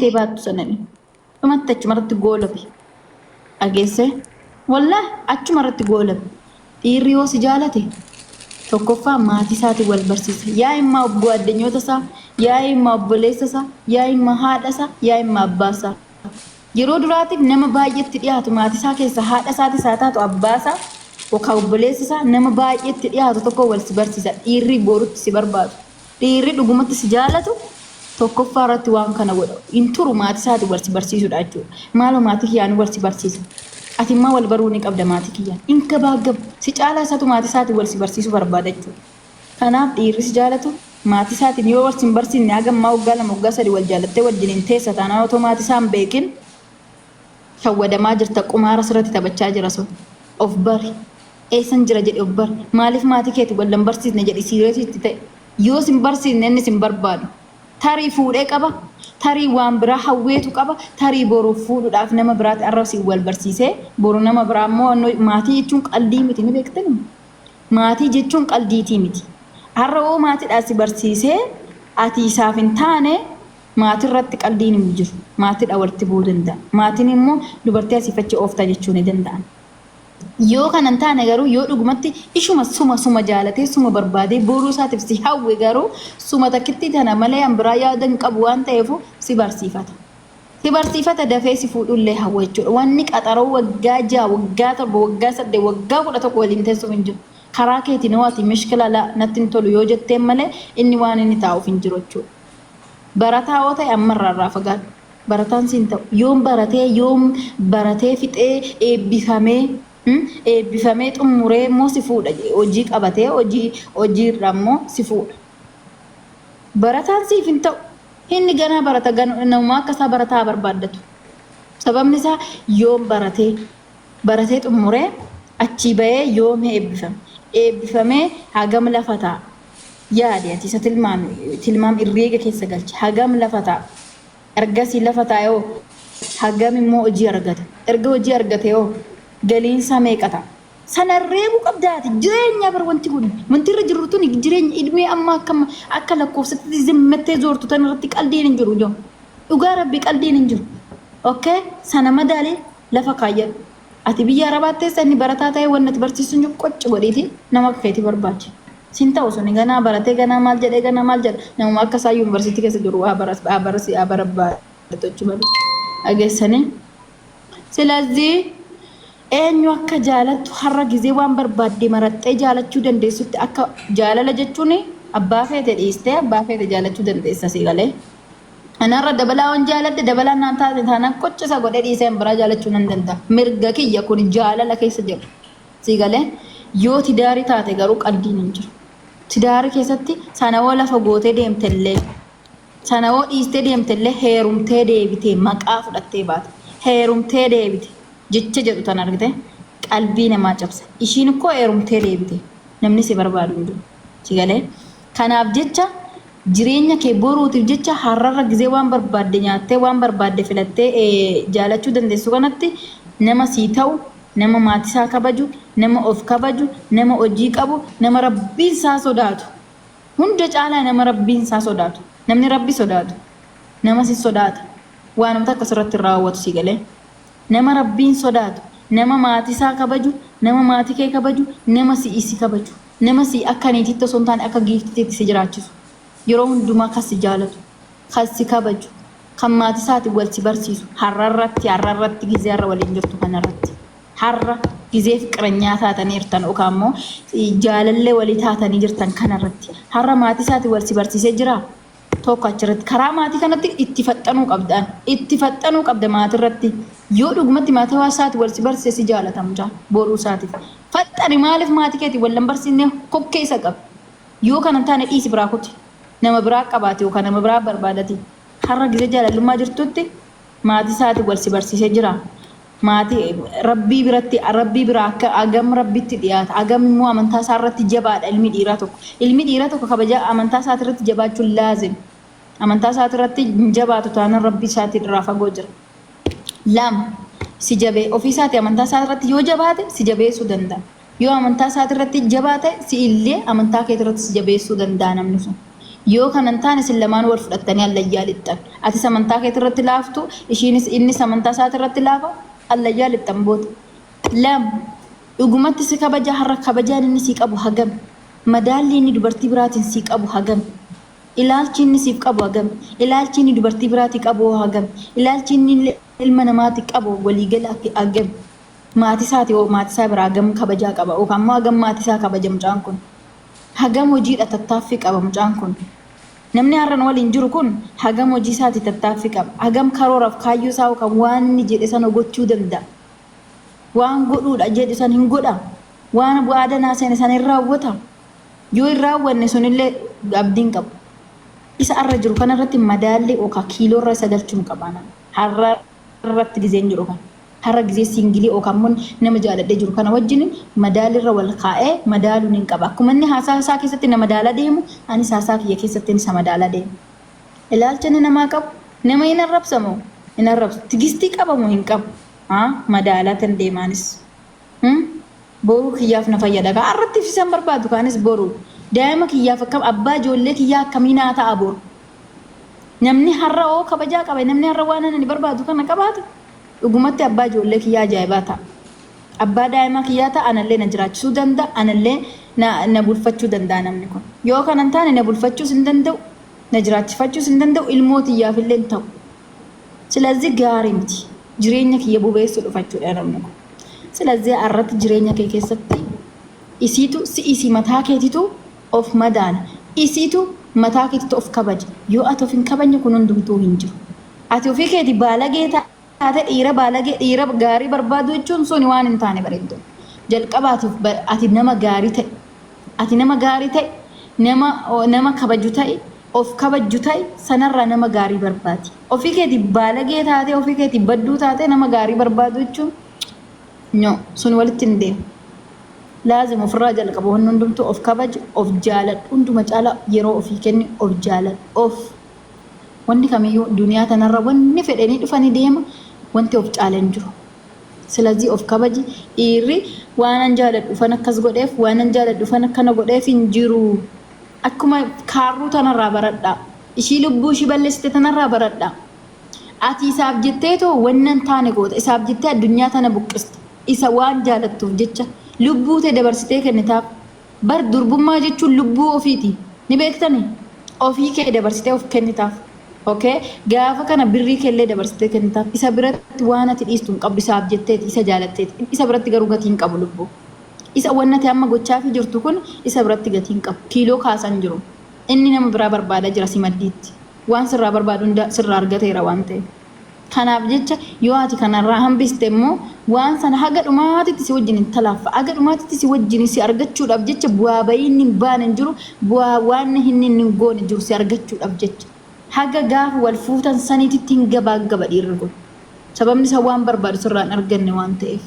tee baattu sanani. Dhumatti achumarratti goolabi. Dhageessee? Wallahi achumarratti goolabi. Dhiirri yoo si jaalate tokkoffaa maatii isaatiin wal barsiisa. Yaa immaa goaddanyoota isaa, yaa immaa obboleessa isaa, yaa immaa haadha isaa, yaa immaa abbaa isaa. Yeroo duraatiif nama baay'eetti dhiyaatu maatii isaa keessa haadha isaatis haa taatu abbaa isaa yookaan obboleessa isaa nama baay'eetti dhiyaatu tokko wal si barsiisa. Dhiirri borutti si barbaadu. Dhiirri dhugumatti si jaalatu tokkoffaa irratti waan kana godha. Hin turu maatii isaatiin wal si barsiisudha jechuudha. Maaloo maatii kiyyaan wal si barsiisa. Ati immoo wal baruu ni qabda maatii kiyyaan. Hin gabaaggabu. Si caalaa isatu maatii isaatiin wal si barsiisuu barbaada jechuudha. Kanaaf dhiirri si jaalatu maatii isaatiin yoo wal si hin barsiisne haga ammaa waggaa 2 waggaa 3 wal jaalattee wajjin hin teessa taanaan otoo maatii isaa hin beekin shawwadamaa jirta qumaara sirratti taphachaa jira sun. Of bari. Eessan jira jedhi of bari. Maaliif maatii keeti wal hin barsiisne jedhi siireesii itti ta'e. Yoo sin barsiisne inni sin barbaadu. Tarii fuudhee qaba, tarii waan biraa hawweetu qaba, tarii boru fuudhuudhaaf nama biraati arra siin wal barsiisee boru nama biraa immoo maatii jechuun qaldii miti ni beektani. Maatii jechuun qaldiitii miti. Har'a hoo maatiidhaa si barsiisee ati isaaf hin taane maatirratti qaldiin hin jiru. Maatiidha walitti bu'uu danda'a. Maatiin immoo dubartii asiif achi ooftaa jechuu ni danda'an. Yoo kana hin taane garuu yoo dhugumatti ishuma suma suma jaalatee suma barbaadee boruu isaatiif si hawwe garuu suma takkittii tana malee an biraa yaada hin qabu waan ta'eefu si barsiifata. Si barsiifata dafee si fuudhullee hawwa jechuudha. Wanni qaxaroo waggaa 6, waggaa 7, waggaa 8, waggaa 11 waliin teessuuf hin jiru. Karaa keetiin hoo ati mishkila la natti hin tolu yoo jetteen malee inni waan inni taa'uuf hin jiru jechuudha. Barataa yoo ta'e ammarraa irraa fagaadhu. Barataan siin ta'u. Yoom baratee yoom baratee fixee eebbifamee eebbifamee xummuree immoo si fuudha hojii qabatee hojii hojii irra immoo si fuudha. Barataan siif hin ta'u. Inni ganaa barata namuma akka isaa barataa haa barbaaddatu. Sababni isaa yoom baratee baratee xummuree achii bahee yoom eebbifame eebbifamee hagam lafa taa'a. Yaadi ati isa tilmaami tilmaam irreega keessa galchi hagam lafa taa'a. Ergasii lafa taa'e hoo hagam immoo hojii argata? Erga hojii argate hoo galiin isaa meeqa ta'a? Sana reebuu qabda ati. Jireenya bar wanti kun. Wanti irra jirru tuni jireenya idmee amma akka akka lakkoofsatti zimmattee zoortu tan irratti qaldiin hin jiru joo. Dhugaa rabbi qaldiin hin jiru. Okay? Sana madaalee lafa kaayyadhu. Ati biyya Arabaa teessa inni barataa ta'ee wanni ati barsiisu hin jiru qocci godhiiti nama akka keetii barbaadi. Sin ta'u suni ganaa baratee ganaa maal jedhee ganaa maal jedha namuma akka isaa yuunivarsiitii keessa jiru haa baras haa barasi haa barbaadatu malee. Dhageessanii. Silazii eenyu akka jaalattu har'a gizee waan barbaadde maraxxee jaalachuu dandeessutti akka jaalala jechuun abbaa feete dhiistee abbaa feete jaalachuu dandeessa si galee. Anarra dabalaa waan jaaladhe dabalaan naan taate taanaan qoccisa godhee dhiisee an biraa jaalachuu nan danda'a. Mirga kiyya kun jaalala keessa jira. Sii galee? Yoo tidaarii taate garuu qaldiin hin jiru. Tidaarii keessatti sana hoo lafa gootee deemtellee sana hoo dhiistee deemtellee heerumtee deebitee maqaa fudhattee baata. Heerumtee deebite jecha jedhu tan argite qalbii namaa cabsa. Ishiin ikkoo heerumtee deebite namni si barbaadu hin jiru. Si galee? Kanaaf jecha jireenya kee boruutiif jecha har'arra gizee waan barbaadde nyaattee waan barbaadde filattee jaalachuu dandeessu kanatti nama sii ta'u Nama maatisaa kabaju, nama of kabaju, nama hojii qabu, nama Rabbiin isaa sodaatu. Hunda caalaa nama Rabbiin isaa sodaatu. Namni Rabbi sodaatu nama si sodaata. Waanuma takka sirratti hin raawwatu si galee. Nama Rabbiin sodaatu, nama maatisaa kabaju, nama maatii kee kabaju, nama si'i si kabaju. Nama si'i akka niitiitti osoo hin taane akka giiftitiitti si jiraachisu. Yeroo hundumaa kan si jaalatu, kan si kabaju, kan maatii isaatiin wal si barsiisu har'arratti har'arratti gizee har'a waliin jirtu kanarratti har'a gizee fiqiranyaa taatanii jirtan yookaan immoo jaalallee walii taatanii jirtan kanarratti har'a maatii isaatiin wal si barsiisee jiraa? Tokko achirratti karaa maatii kanatti itti faxxanuu qabdaan itti faxxanuu qabda maatirratti yoo dhugumatti maatii isaatiin wal si barsiise si jaalata mucaan boruu isaatiif faxxani maaliif maatii keetiin wal hin barsiisne kokkee isa qabi yoo kana hin taane dhiisi biraa kuti nama biraa qabaate yookaan nama biraa barbaadati Har'a gizee jaalallummaa jirtutti maatii isaatiin wal si barsiisee jira. Maatii Rabbii biratti Rabbii bira akka agam Rabbitti dhiyaata. Agam immoo amantaa isaa irratti jabaadha ilmi dhiiraa tokko. Ilmi dhiiraa tokko kabaja amantaa isaati irratti jabaachuun laazim. Amantaa isaati irratti hin jabaatu taanaan Rabbii isaatiin irraa fagoo jira. 2, Si jabee ofii isaatii amantaa isaa irratti yoo jabaate si jabeessuu danda'a. Yoo amantaa isaati irratti jabaa ta'e si illee amantaa keeti irratti si jabeessuu danda'a namni sun. Yoo kana hin taane isin lamaan wal fudhattanii hallayyaa lixxan. Atis amantaa keetii irratti laaftu, ishiinis innis amantaa isaatii irratti laafa, hallayyaa lixxan booda. 2, Dhugumatti si kabajaa har'a kabajaan inni sii qabu hagami? Madaalli inni dubartii biraatiin sii qabu hagami? Ilaalchi inni siif qabu hagami? Ilaalchi inni dubartii biraatii qabu hoo hagami? Ilaalchi inni ilma namaatii qabu walii gala hagami? Maatii isaatii hoo maatii isaa biraa hagam kabajaa qaba yookaan immoo hagam maatii isaa kabaja mucaan kun? Hagam hojiidha tattaaffii qaba mucaan kun? Namni har'a nu waliin jiru kun hagam hojii isaatii tattaaffii qaba? Hagam karooraaf kaayyoo isaa yookaan waan inni jedhe sana gochuu danda'a? Waan godhuudha jedhu san hin godha? Waan waada naa seene san hin raawwata? Yoo hin raawwanne sunillee abdii hin qabu. Isa har'a jiru kanarratti madaallii yookaan kiiloorra isa galchuun qaba. Har'a irratti gizeen jiru kana. Har'a gizee siingilii yookaan immoo nama jaaladhee jiru kana wajjin madaalirra wal kaa'ee madaaluun hin qaba. Akkuma inni haasaa isaa keessatti na madaalaa deemu, anis haasaa kiyya keessatti isa madaalaa deema. Ilaalcha inni namaa qabu, nama hin arrabsa moo hin arrabsu? Tigistii qaba moo hin qabu? Haa madaalaa tan deemaanis. Boruu kiyyaaf na fayyada kaa har'atti ibsisan barbaadu kaanis boru daa'ima kiyyaaf akkam abbaa ijoollee kiyyaa akkamii naa ta'a boru. Namni har'a hoo kabajaa qaba namni har'a waan ani barbaadu kana qabaate dhugumatti abbaa ijoollee kiyyaa ajaa'ibaa ta'a. Abbaa daa'imaa kiyyaa ta'a anallee na jiraachisuu danda'a anallee na, na bulfachuu danda'a namni kun. Yoo kana hin taane na bulfachuus hin danda'u na jiraachifachuus hin danda'u ilmoo tiyyaaf illee hin ta'u. Silazii gaarii miti. Jireenya kiyya bobeessuu dhufa jechuudha namni kun. Silazii har'atti jireenya kee keessatti isiitu si isii mataa keetitu of madaala. Isiitu mataa keetitu of kabaja. Yoo ati of hin kabajne kun hundumtuu hin jiru. Ati ofii keeti baalagee taate dhiira baalagee dhiira gaarii barbaadu jechuun suni waan hin taane bareeddu. Jalqaba ati, ati nama gaarii ta'e. Ati nama gaarii ta'i, nama nama kabaju ta'i, of kabajju ta'i, sanarraa nama gaarii barbaadi. Ofii keetii baalagee taatee, ofii keetii badduu taatee nama gaarii barbaadu jechuun no, sun walitti hin deemu. Laazim ofirraa jalqaba wanni hundumtuu of kabaji, of jaaladhu. Hunduma caalaa yeroo ofii kenni, of jaaladhu. Of wanni kamiyyuu duniyaa tanarra wanni fedhanii dhufanii deema wanti of caala hin jiru. Silazii of kabaji dhiirri waanan jaaladhuufan akkas godheef waanan jaaladhuufan akkana godheef hin jiru. Akkuma kaarruu tanarraa baradhaa. Ishii lubbuu ishii balleessite tanarraa baradhaa. Ati isaaf jetteetoo wanna hin taane goota. Isaaf jettee addunyaa tana buqqista. Isa waan jaalattuuf jecha lubbuu tee dabarsitee kennitaaf. Bar durbummaa jechuun lubbuu ofiiti. Ni beektani? Ofii kee dabarsitee of kennitaaf. Ok gaafa kana birrii keellee dabarsitee kennitaaf. Isa biratti waan ati dhiistu hin qabdu isaaf jetteeti isa jaalatteeti. Isa biratti garuu gatii hin qabu lubbuu. Isa wanni ati amma gochaafii jirtu kun isa biratti gatii hin qabu. Kiiloo kaasaa hin jiru. Inni nama biraa barbaadaa jira si maddiitti. Waan sirraa barbaadu hunda sirraa argateera waan ta'eef. Kanaaf jecha yoo ati kanarraa hambiste immoo waan sana haga dhumaatitti si wajjin hin talaaffa. Haga dhumaatitti si wajjin si argachuudhaaf jecha bu'aa bayii inni hin baane hin jiru, bu'aa waan inni hin goone hin jiru si argachuudhaaf jecha. Haga gaafa wal fuutan saniititti hin gabaaggaba dhiirri kun. Sababni isaa waan barbaadu sirraa hin arganne waan ta'eef.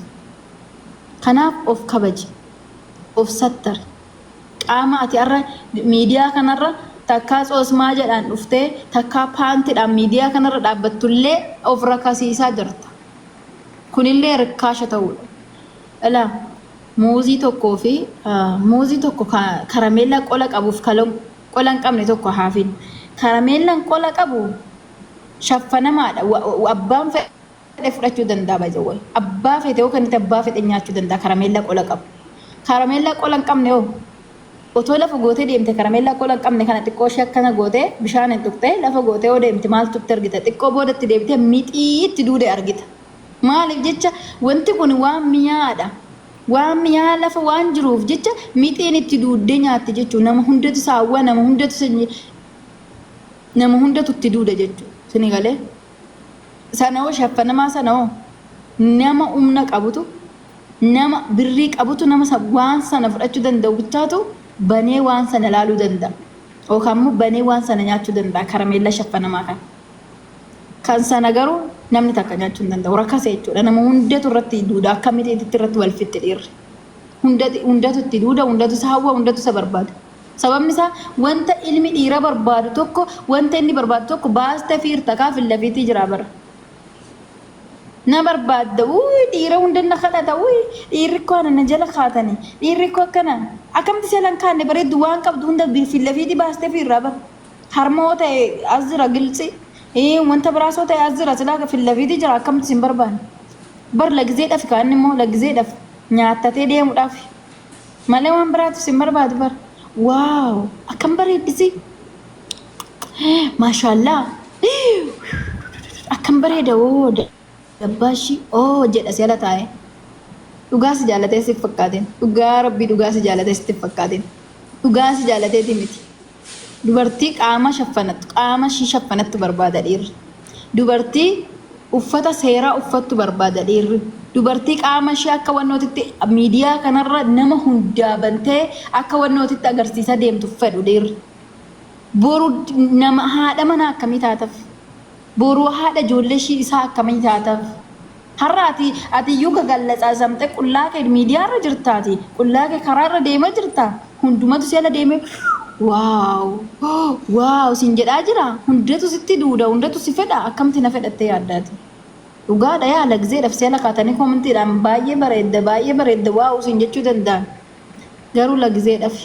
Kanaaf of kabaji. Of sattari. Qaama ati har'a miidiyaa kanarra takkaa tsoosmaa jedhaan dhuftee takkaa paantidhaan miidiyaa kanarra dhaabbattullee of rakasiisaa jirta. Kunillee rikkaasha ta'uudha. Ilaa muuzii tokkoo fi muuzii tokko karameellaa qola qabuuf qola hin qabne tokko haa fidnu. Karameellaan qola qabu shaffanamaadha. Abbaan fedhe fudhachuu danda'a by the way. Abbaa feete yoo kennite abbaa fedhe nyaachuu danda'a karameellaa qola qabu. Karameellaa qola hin qabne hoo otoo lafa gootee deemte karameellaa qola hin qabne kana xiqqoo ishee akkana gootee bishaan hin tuqxee lafa gootee yoo deemte maaltu itti argita xiqqoo booda itti deebitee mixii itti duude argita. Maaliif jecha wanti kun waan mi'aadha. Waan mi'aa lafa waan jiruuf jecha mixiin itti duuddee nyaatte jechuudha. Nama hundatu saawwa nama hundatu nama hundatu itti duuda jechuudha. Sini galee? Sana hoo shaffanamaa sana hoo nama humna qabutu nama birrii qabutu nama waan sana fudhachuu danda'u bichaatu banee waan sana laaluu danda'a. Yookaan immoo banee waan sana nyaachuu danda'a karameellaa shaffanamaa kana. Kan sana garuu namni takka nyaachuu hin danda'u. Rakasa jechuudha. Nama hundatu irratti duuda akka mitiitti irratti wal fixxi dhiirri. Hundatu itti duuda, hundatu isa hawwa, hundatu isa barbaada. Sababni isaa wanta ilmi dhiira barbaadu tokko wanta inni barbaadu tokko baaste fiirta kaa fillafiitii jira bara. Na barbaadda uy dhiira hunda na kadhata uy dhiirri koo ana na jala kaatani dhiirri koo akkana akkamti si jalan kaanne bareeddu waan qabdu hunda fillafiitii baaste fiirraa bara. Harma hoo ta'e as jira giltsi. Wanta biraas hoo ta'e as jira silaa fillafiiti jira akkamti sin barbaanne. Bar lagizeedhafi kaa inni immoo lagizeedhaf nyaattatee deemudhaaf malee waan biraatiif sin barbaadu bar. Waaw akkam bareeddisi. Maashaallaa. Akkam bareeda woo dabbaashii oo jedha si ala taa'ee. Dhugaa si jaalatee si fakkaatin. Dhugaa rabbii dhugaa si jaalatee sitti fakkaatin. Dhugaa si jaalateeti miti. Dubartii qaama shaffanattu, qaama ishii shaffanattu barbaada dhiirri. Dubartii uffata seeraa uffattu barbaada dhiirri. Dubartii qaama ishee akka wannootitti miidiyaa kanarra nama hundaa bantee akka wannootitti agarsiisaa deemtu fedhu dhiirri. Boru nama haadha manaa akkamii taataf? Boru haadha ijoollee ishii isaa akkamii taataf? Har'a ati ati iyyuu gagallatsasamte qullaa kee miidiyaa irra jirtaati. Qullaa kee karaa irra deemaa jirta. Hundumatu si ala deemee waaw waaw sin jedhaa jira. Hundatu sitti duuda, hundatu si fedha. Akkamti na fedhattee yaaddaati. Dhugaadha yaa lagzeedhaaf si ala kaatanii koomentiidhaan baay'ee bareedda baay'ee bareedda waaw sin jechuu danda'an. Garuu lagzeedhaaf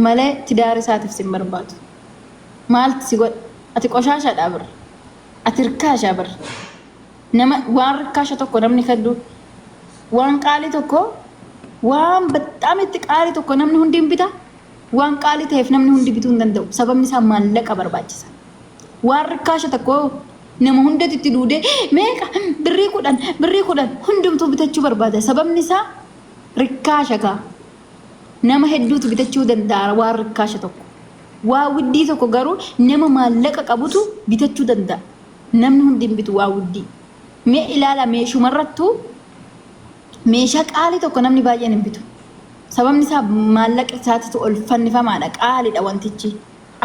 malee tidaara isaatiif sin barbaadu. Maalti si godha? Ati qoshaashaadha bar. Ati rkaashaa bar. Nama waan rikkaasha tokko namni kaddu waan qaalii tokko waan baxxaam itti qaalii tokko namni hundi hin bita. Waan qaalii ta'eef namni hundi bituu hin danda'u. Sababni isaa maallaqa barbaachisa. Waan rikkaasha tokko nama hundatu itti duudee meeqa birrii 10 birrii 10 hundumtuu bitachuu barbaada. Sababni isaa rikkaasha kaa. Nama hedduutu bitachuu danda'a waan rikkaasha tokko. Waan widdii tokko garuu nama maallaqa qabutu bitachuu danda'a. Namni hundi hin bitu waan wuddii. Mee ilaalaa meeshumarrattuu meeshaa qaalii tokko namni baay'een hin bitu. Sababni isaa maallaqa isaatitu ol fannifamaadha qaaliidha wantichi.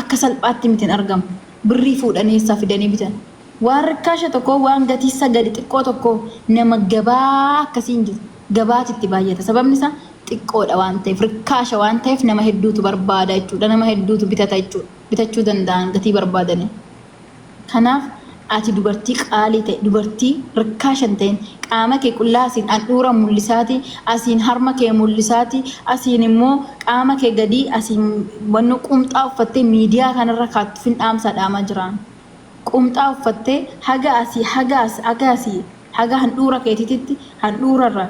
Akka salphaatti miti hin argamu. Birrii fuudhanii eessaa fidanii bitan. Waan rikkaasha tokko waan gatii isaa gadi xiqqoo tokko nama gabaa akkasii hin jiru. Gabaati itti baay'ata. Sababni isaa xiqqoodha waan ta'eef rikkaasha waan ta'eef nama hedduutu barbaada jechuudha. Nama hedduutu bitata jechuudha. Bitachuu danda'an gatii barbaadanii. Kanaaf ati dubartii qaalii ta'i, dubartii rikkaasha hin ta'in. Qaama kee qullaa asiin handhuura mul'isaatii, asiin harma kee mul'isaatii, asiin immoo qaama kee gadii asiin wannoo qumxaa uffattee miidiyaa kanarra kaattufin dhaamsaa dhaamaa jiraan. Qumxaa uffattee haga asii haga as haga asii haga handhuura keetiititti handhuurarra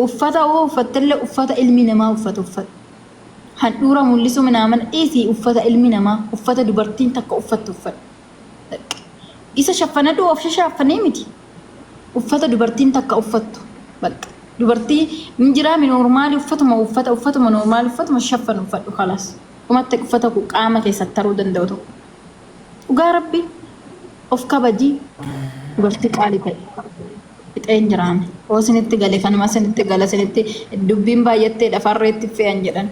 uffata hoo uffattellee uffata ilmi namaa uffatu uffadhu. Handhuura mul'isuu minaamana dhiisii uffata ilmi namaa uffata dubartiin takka uffattu uffadhu. Baqqa. Isa shaffanadhu of shashaaffanii miti. Uffata dubartiin takka uffattu. Baqqa. Dubartii hin jiraami noormaali uffatuma uffata uffatuma noormaali uffatuma shaffanu uffadhu kalaas. Dhumatti uffata kun qaama kee sattaruu danda'u tokko. Dhugaa rabbi of kabaji dubartii qaalii ta'i. Fixeen jiraame. Hoo sinitti gale kanuma sinitti gala sinitti dubbiin baay'atteedha farreetti fe'an jedhan.